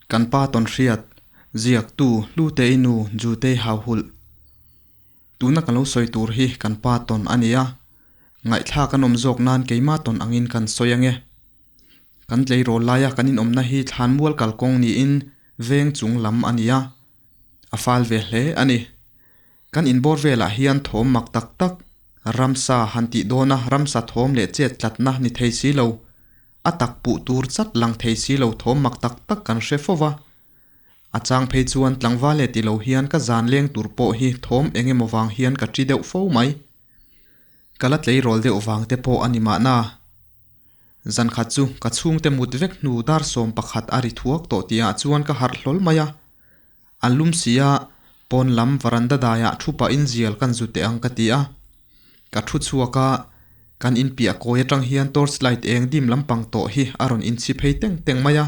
Kan pa tawnhriat, ziaktu Hlutei nu Jutei Hauhulh. Tuna kan lo sawi tur hi kan pa tawn a ni a, ngaihthlak an awm zawk nan keimah tawn angin kan sawi ange. Kan tleirawl laia kan inawmna hi thlanmual kalkawng niin veng chung lam a ni a, a fal ve hle a ni. Kan inbawr velah hian thawm mak tak tak, ramsa han tih dawna ramsa thawm leh chet tlatna ni thei si lo, a tak puh tur chat lang thei si lo thawm mak tak tak kan hre fo va. A chang phei chuan tlangval leh ti lo hian ka zan leng tur pawh hi thawm eng emaw vang hian ka ṭi deuh fo mai. Ka la tleirawl deuh vang te pawh a ni mahna. Zan khat chu ka chhungte mut vek hnu dar 11 a ri thuak tawh tihah chuan ka harh hlawl mai a. A lum si a, pawn lam varanda daiah thu pahin zial kan zu teh ang ka ti a. Ka thu chhuak a, kan inpiah kawi atang hian torch light eng dim lampang tawh hi a rawn inchhi phei teng teng mai a.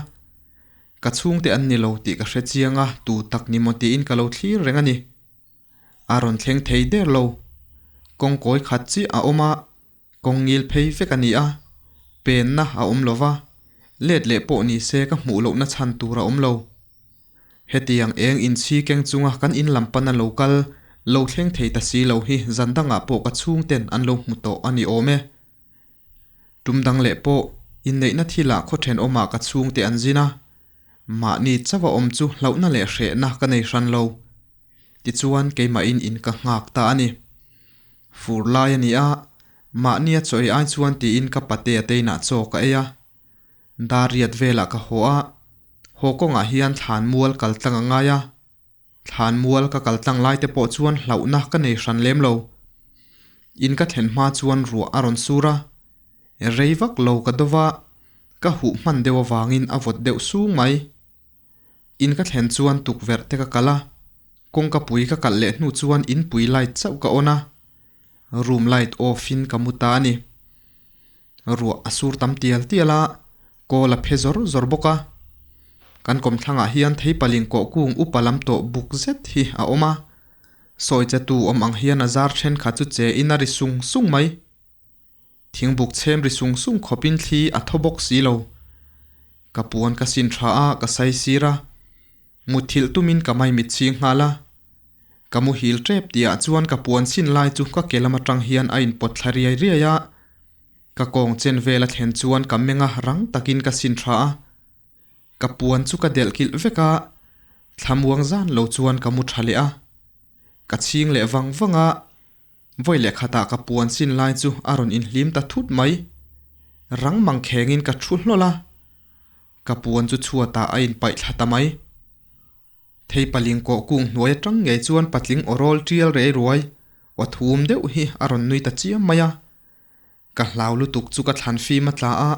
Ka chhungte an ni lo tih ka hre chiang a, tu tak ni maw tiin ka lo thlir reng a ni. A rawn thleng thei der lo. Kawng kawi khat chiah a awm a, kawng ngil phei vek a ni a, penna a awm lo va, let leh pawh ni se ka hmuh lohna chhan tur a awm lo. Hetiang eng inchhi keng chunga kan in lam pana lo kal, lo thleng thei ta si lo hi zan dangah pawh ka chhungten an lo hmu tawh a ni awm e. Tum dang leh pawh inneihna thilah khaw thenawmah ka chhungte an zin a, mahni chauh a awm chu hlauhna leh hrehna ka nei hran lo. Tichuan keimahin in ka nghak ta a ni. Fur lai a ni a, mahnia chaw ei ai chuan tiin ka patea te inah chaw ka ei a. Dar riat velah ka haw a, haw kawngah hian thlan mual kal tlang a ngai a. Thlan mual ka kal tlang lai te pawh chuan hlauhna ka nei hran lem lo. In ka thlen hma chuan ruah a rawn sur a, rei vak lo ka dova, ka huh hman deuh avangin a vawt deuh sung mai. In ka thlen chuan tukverh te ka kal a, kawngka pui ka kalh leh hnu chuan inpui light chauh ka on a, room light off in ka mu ta a ni. Ruah a sur tam tial tial a, kawl a phe zawr zawr bawk a. Kan kawmthlangah hian theipaling kawh kung upa lam tawh buk zet hi a awm a, sawi che tu awm ang hian a zar thenkhat chu che in a ri sung sung mai. Thingbuk chhem ri sung sung khawpin thli a thaw bawk si lo. Ka puan ka sin tha a, ka sai sir a. Mutthilh tumin ka mai mit chhing nghal a. Ka muhil tep tihah chuan ka puan sin lai chu ka ke lam atang hian a inpawt thla riai riai a. Ka kawng chen vel a thlen chuan ka meng a rang takin ka sin tha a. Ka puan chu ka delh kilh vek a, thlamuang zan lo chuan ka mu tha leh a. Ka chhing leh vang vang a. Vawi leh khatah ka puan sin lai chu a rawn inhlim ta thut mai. Rang mang khengin ka thu hlawl a, ka puan chu chhuatah a inpaih thla ta mai. Thei paling kawh kung hnuai atang ngei chuan patling awrawl tial rei ruai aw thum deuh hi a rawn nui ta chiam mai a. Ka hlau lutuk chu ka thlan fim a tla a.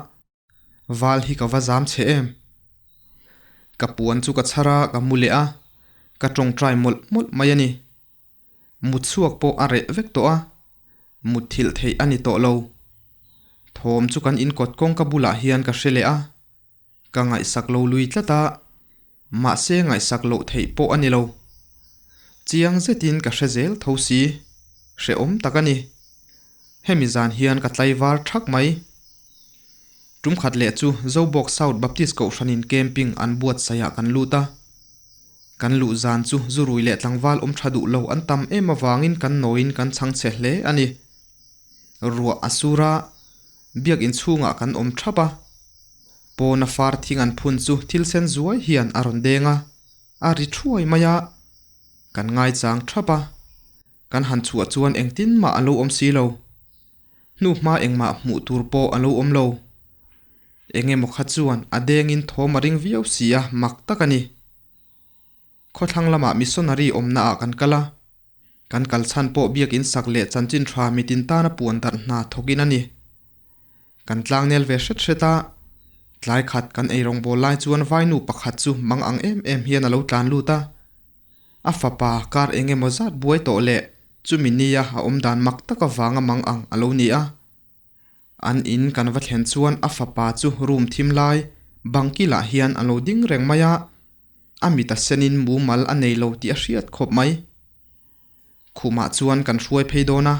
Val hi ka va zam che em? Ka puan chu ka chhar a, ka mu leh a, ka tawngtai mawlh mawlh mai a ni. Mut chhuak pawh a reh vek tawh a, mut thilh theih a ni tawh lo. Thawm chu kan inkawt kawngka bulah hian ka hre leh a, ka ngaihsak lo lui tlat a, mahse ngaihsak loh theih pawh a ni lo. Chiang zetin ka hre zel tho si, hrehawm tak a ni. Hemi zan hian ka tlaivar thak mai. Tum khat leh chu Zobawk South Baptist Kohhranin camping an buatsaihah kan lut a. Kan luh zan chu zurui leh tlangval awm tha duh lo an tam em avangin kan nawiin kan chhang chhe hle a ni. Ruah a sur a, biak inchhungah kan awm thap a. Pawna far thing an phun chu thil sen zuai hian a rawn deng a, a ri thuai mai a. Kan ngaichang thap a, kan han chhuah chuan engtin mah a lo awm si lo. Hnuhma engmah hmuh tur pawh a lo awm lo. Eng emaw kha chuan a dengin thawm a ring viau si a, mak tak a ni. Khawthlang lamah missionary awmna ah kan kal a, kan kal chhan pawh biakin sak leh chanchin tha mitin tana puan darh hna thawkin a ni. Kan tlangnel ve hret hret a, tlai khat kan ei rawngbâwl lai chuan vainu pakhat chu mang ang em em hian a lo tlan lut a. A fapa kar eng emaw zat buai tawh leh chumi nia a awm dan mak tak avanga mang ang a lo ni a. An in kan va thlen chuan a fapa chu room thim lai bang kilah hian a lo ding reng mai a, a mit a senin mumal a nei lo tih a hriat khawp mai. Khumah chuan kan hruai phei dawn a,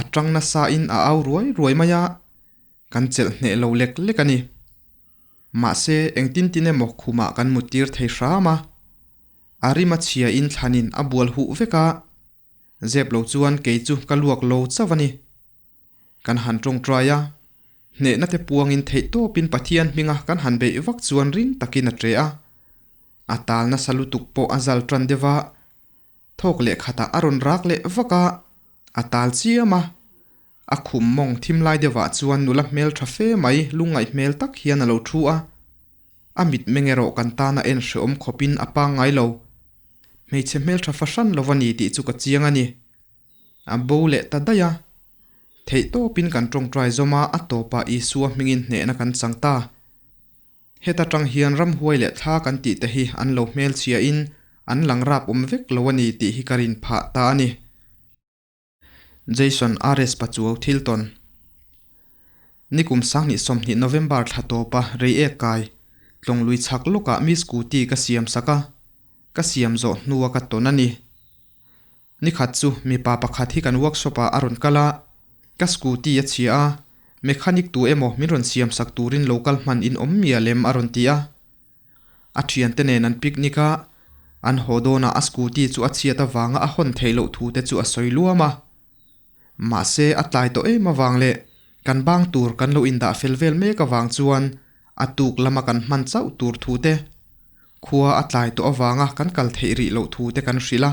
a tang nasa in a au ruai ruai mai a, kan chelh hneh lo lek lek a ni. Mahse, engtin tin emaw khumah kan muttir thei hram a. A rim a chhia in thlanin a bual huh vek a. Zep lo chuan kei chu ka luak lo chauh a ni. Kan han tawngtai a, hnehna te puangin theihtawpin Pathian hminga kan han beih vak chuan ring takin a ṭe a. A tal nasa lutuk pawh a zal ṭan deuh a, thawk leh khatah a rawn rak leh vak a, a tal chiam a. A khum mawng thim lai deuhah chuan nula hmel ṭha fe mai lungngaih hmel tak hian a lo ṭhu a. A mitmeng erawh kan tana en hrehawm khawpin a pangngai lo. Hmeichhe hmelṭha fahran lo a ni tih chu ka chiang a ni. A bo leh ta daih a. Theihtawpin kan tawngtai zawm a, a tawpah Isua hmingin hnehna kan chang ta. Heta tang hian ramhuai leh thla kan tih te hi an lo hmelchhiain an lang rap awm vek lo a ni tih hi ka rin phah ta a ni. Jason RS Pachuau Thilton Nikum sanghnih 20 November thla tawpa rei ek kai Tlawnglui chhak lawkah mi scooty ka siam sak a, ka siam zawh hnua ka tawn a ni. Nikhat chu mipa pakhat hi kan workshop ah a rawn kal a, ka scooty a chhia a, mechanic tu emaw min rawn siam sak turin lo kal hman in awm mial em a rawn ti a. A thiante nen an picnic a, an haw dawnah a scooty chu a chhiat avanga a hawn theih loh thu te chu a sawi luam a. Mahse a tlai tawh em avang leh kan bang tur kan lo indah fel vel mek avang chuan a tuk lama kan hman chauh tur thu te, khua a tlai tawh avanga kan kal theih rih loh thu te kan hrilh a.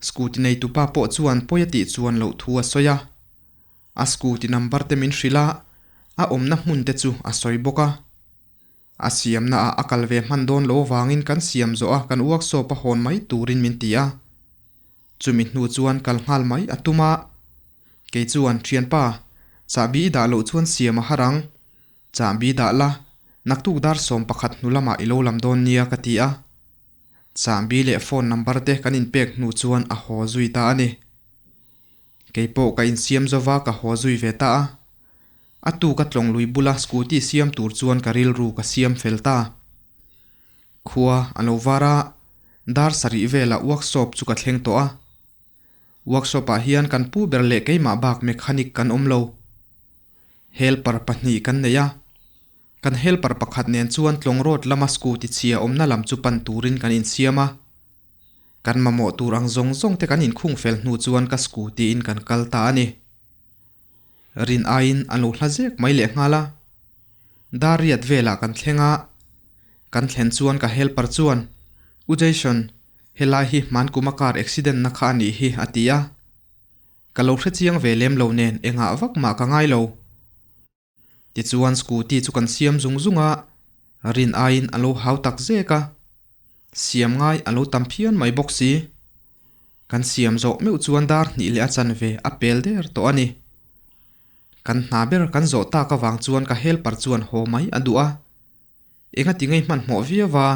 Scooty neitupa pawh chuan pawi a tih chuan loh thu a sawi a. A scooty number te min hrilh a, a awmna hmun te chu a sawi bawk a. A siamna ah a kal ve hman dawn lo avangin kan siam zawh a kan workshop a hawn mai turin min ti a. Chumi hnu chuan kal nghal mai a tum a. Kei chuan, Thianpa, chahbi i dah loh chuan siam a har ang. Chahbi dah la, naktuk dar 11 hnu lamah i lo lam dawn nia ka ti a. Chahbi leh phone number te kan inpek hnu chuan a haw zui ta a ni. Kei pawh ka insiam zova ka haw zui ve ta a. A tu ka tlawng lui bula scooty siam tur chuan ka rilru ka siam fel ta. Khua a lo var a, dar sarih velah workshop chu ka thleng tawh a. Workshop ah hian kan pu ber leh keimah bak mechanic kan awm lo. Helper pahnih kan nei a. Kan helper pakhat nen chuan tlawng road lama scooty chhia awmna lam chu pan turin kan insiam a. Kan mamawh tur ang zawng zawng te kan inkhung fel hnu chuan ka scooty in kan kal ta a ni. Rin aiin a lo hla zek mai leh nghal a. Dar riat velah kan thleng a, kan thlen chuan ka helper chuan, U Jason, helai hi hmankuma car accident na kha a nih hi a ti a. Ka lo hrechiang ve lem lo nen engah vak mah ka ngai lo. Tichuan scooty chu kan siam zung zung a, rin aiin a lo hau tak zek a. Siam ngai a lo tam phian mai bawk si. Kan siam zawh meuh chuan dar hnih leh a chanve a pel der tawh a ni. Kan hna ber kan zawh tak avang chuan ka helper chuan haw mai a duh a. Engati ngei hmanhmawh viau a,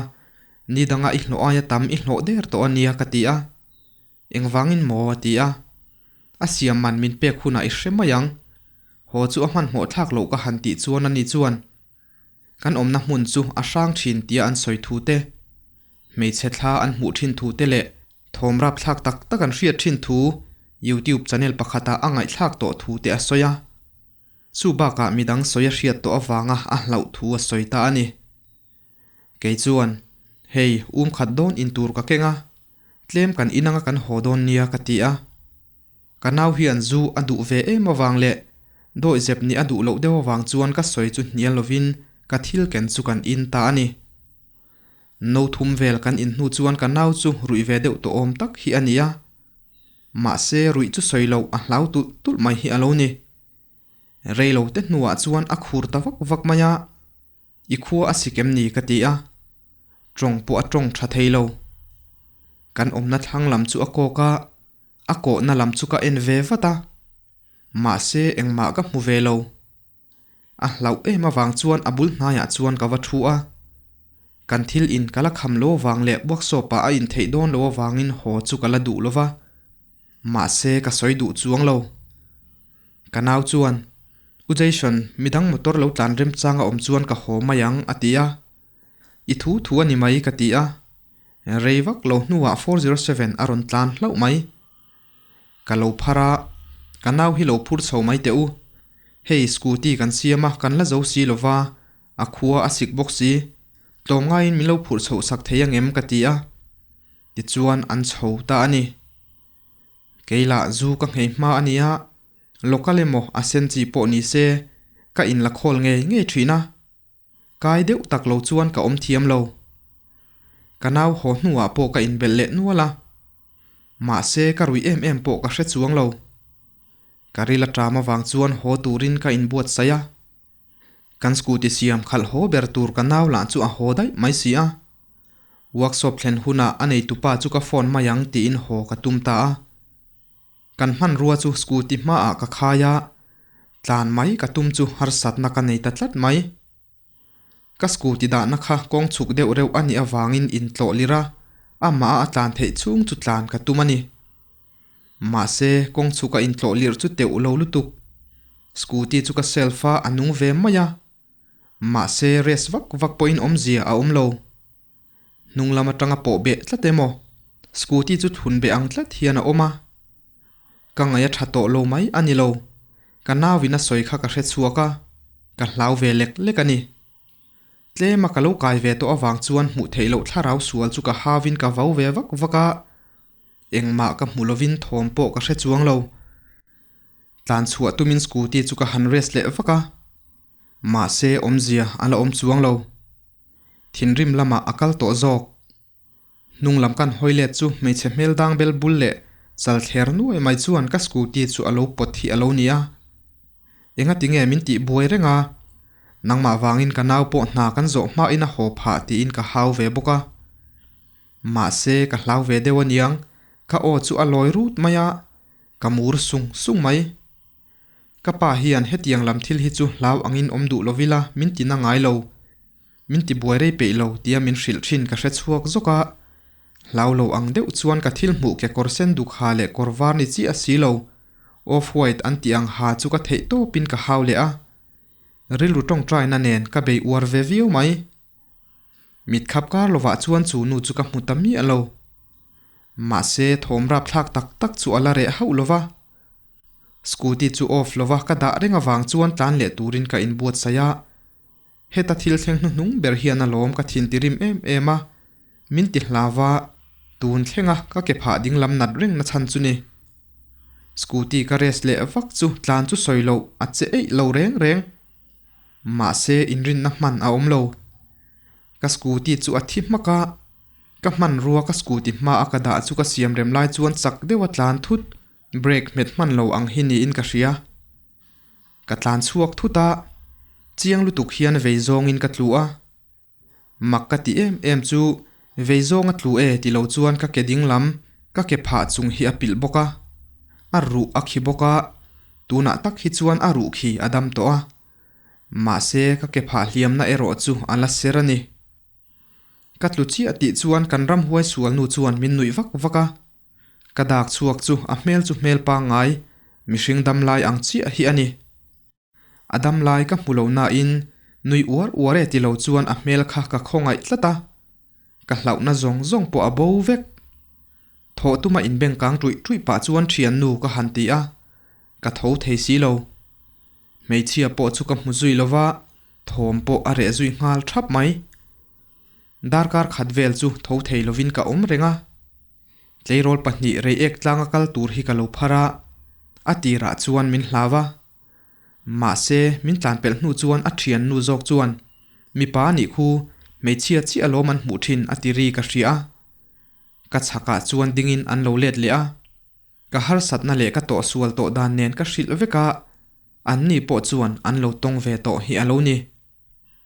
ni danga i hlawh aia tam i hlawh der tawh a nia ka ti a. Engvangin maw? a ti a. A siam man min pek hunah i hre mai ang. Haw chu a hmanhmawh thlak loh ka han tih chuan ani chuan kan awmna hmun chu a hrang thin tia an sawi thu te, hmeichhe thla an hmuh thin thu te leh thawm rap thlak tak tak an hriat thin thu YouTube channel pakhatah a ngaihthlak tawh thu te a sawi a. Chu bakah midang sawi a hriat tawh avanga a hlauh thu a sawi ta a ni. Kei chuan, Hei, um khat dawn in tur ka keng a, tlem kan in anga kan haw dawn nia ka ti a. Ka nau hian zu a duh ve em avang leh dawihzep nih a duh loh deuh avang chuan ka sawi chu hnial lovin ka thil ken chu kan in ta a ni. No thum vel kan in hnu chuan ka nau chu ruih ve deuh tawh awm tak hi a ni a. Mahse ruih chu sawi loh a hlau tulh tulh mai hi a lo ni. Rei lo te hnuah chuan a khur ta vak vak mai a. I khua a sik em ni ka ti a, tawng pawh a tawng tha thei lo. Kan awmna thlang lam chu a kawk a, a kawhna lam chu ka en ve vat a, mahse engmah ka hmu ve lo. A hlauh em avang chuan a bul hnaiah chuan ka va thu a, kan thil in ka la kham lo avang leh workshop ah a intheih dawn lo avangin haw chu ka la duh lo va, mahse ka sawi duh chuang lo. Ka nau chuan, U Jason, midang motor lo tlan remchang a awm chuan ka haw mai ang, a ti a. I thu thu a ni mai, ka ti a. Rei vak lo hnuah 407 a rawn tlan hlauh mai. Ka lo phar a, ka nau hi lo phur chho mai teh u. Hei, scooty kan siam a, kan la zo si lo va, A khua a sik bawk si, tlawmngaiin min lo phurh chhoh sak thei ang em ka ti a, tichuan an chho ta a ni. Kei lah zu ka nghei hma a nia, local emaw a sen chi pawh ni se ka inla khawl ngei ngei thin a. Kai deuh tak lo chuan ka awm thiam lo. Ka nau haw hnuah pawh ka inbelh leh nual a. Mahse ka rui em em pawh ka hre chuang lo. Ka ril aṭam avang chuan haw turin ka inbuatsaih a. Kan scooty siam khalh haw ber tur ka nau lah chu a haw daih mai si a. Workshop thlen hunah a neitupa chu ka phone mai ang tiin haw ka tum ta a. Kan hmanrua chu scooty hmaah ka khai a, tlan mai ka tum chu harsatna ka nei ta tlat mai. Ka scooty dahna kha kawng chhuk deuh reuh a nih avangin intlawh lir a, amah a tlan theih chhung chu tlan ka tum a ni. Mahse, kawng chhuk a intlawh lirh chu teuh lo lutuk. Scooty chu ka self a, a nung ve mai a. Mahse, rest vak vak pawhin awmzia a awm lo. Hnung lam atanga pawh beh tlat emaw, scooty chu thun beh ang tlat hian a awm a. Ka ngaih a tha tawh lo mai a ni lo. Ka nauin a sawi kha ka hre chhuak a, ka hlau ve lek lek a ni. Tlema ka lo kai ve tawh avang chuan hmuh theih loh thlarau sual chu ka hauin ka vau ve vak vak a, engmah ka hmu lovin thawm pawh ka hre chuang lo. Tlan chhuah tumin scooty chu ka han rest leh vak a, mahse awmzia a la awm chuang lo. Thinrim lamah a kal tawh zawk. Hnung lam kan hawi let chu hmeichhe hmel dang bel bul leh chal thler nuai mai chuan ka scooty chu a lo pawt hi a lo ni a. Engati nge min tih buai reng a? Nangmah vangin ka nau pawh hna kan zawh hmain a haw phah tiin ka hau ve bawk a. Mahse ka hlau ve deuh aniang, ka aw chu a lawi rut mai a, ka mur sung sung mai. Ka pa hian hetiang lam thil hi chu hlau angin awm duh lovila min ti na ngai lo. Min ti buai rei peih lo tia min hrilh thin ka hre chhuak zawk a, hlau lo ang deuh chuan ka thil hmuh kekawr sen duk ha leh kawr var ni chiah si lo, off white an tih ang ha chu ka theih tawpin ka hau leh a. Rilru tawngtaina nen ka bei uar ve viau mai. Mit khap kar lovah chuan chu nu chu ka hmu ta miah lo. Mahse thawm rapthlak tak tak chu a la reh hauh lo va. Scooty chu off lova ka dah reng avang chuan tlan leh turin ka inbuatsaih a. Heta thil thleng hnuhnung ber hian alawm ka thin ti rim em em a, min ti hlau va, tun thlenga ka ke phah ding lam nat reng na chhan chu ni. Scooty ka rest leh vak chu tlan chu sawi loh a che eih lo reng reng. Mahse inrinna hman a awm lo. Ka scooty chu a thi hmak a, ka hmanrua ka scooty hma a ka dah chu ka siam rem lai chuan chak deuha tlan thut, brake hmet hman lo ang hi niin ka hria. Ka tlan chhuak thut a, chiang lutuk hian vei zawngin ka tlu a. Mak ka ti em em chu vei zawng a tlu e ti lo chuan ka ke ding lam ka ke phah chung hi a pilh bawk a, a ruh a khi bawk a, tunah tak hi chuan a ruh khi a dam tawh a. Mahse ka ke phah hliamna erawh chu a la ser a ni. Ka tlu chiah tih chuan kan ramhuai sualnu chuan min nuih vak vak a. Ka dak chhuak chu a hmel chu hmel pangngai, mihring dam lai ang chiah hi a ni. A dam lai ka hmu lo nain nui uar uar e ti lo chuan a hmel kha ka khawngaih tlat a, ka hlauhna zawng zawng pawh a bo vek. Thawh tuma inbengkang ṭuih ṭuih pah chuan ṭhiannu ka han ti a, ka tho thei si lo. Hmeichhia pawh chu ka hmu zui lo va, thawm pawh a reh zui nghal ṭhap mai. Darkar khat vel chu tho thei lovin ka awm reng a. Tleirawl pahnih reiek tlanga kal tur hi ka lo phar a, a tirah chuan min hlau a. Mahse, min tlan pelh hnu chuan a thiannu zawk chuan, Mipa a nih khu, hmeichhia chiah alawm an hmuh thin a ti ri ka hria a. Ka chhakah chuan dingin an lo let leh a. Ka harsatna leh ka tawhsual tawh dan nen ka hrilh vek a, anni pawh chuan an lo tawng ve tawh hi a lo ni.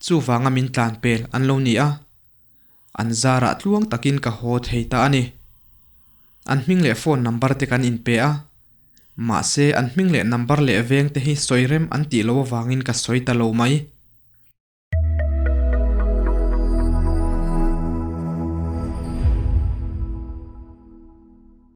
Chuvanga min tlan pel an lo ni a, an zarah tluang takin ka haw thei ta a ni. An hming leh phone number te kan inpe a, mahse an hming leh number leh veng te hi sawi rem an tih loh avangin ka sawi ta lo mai.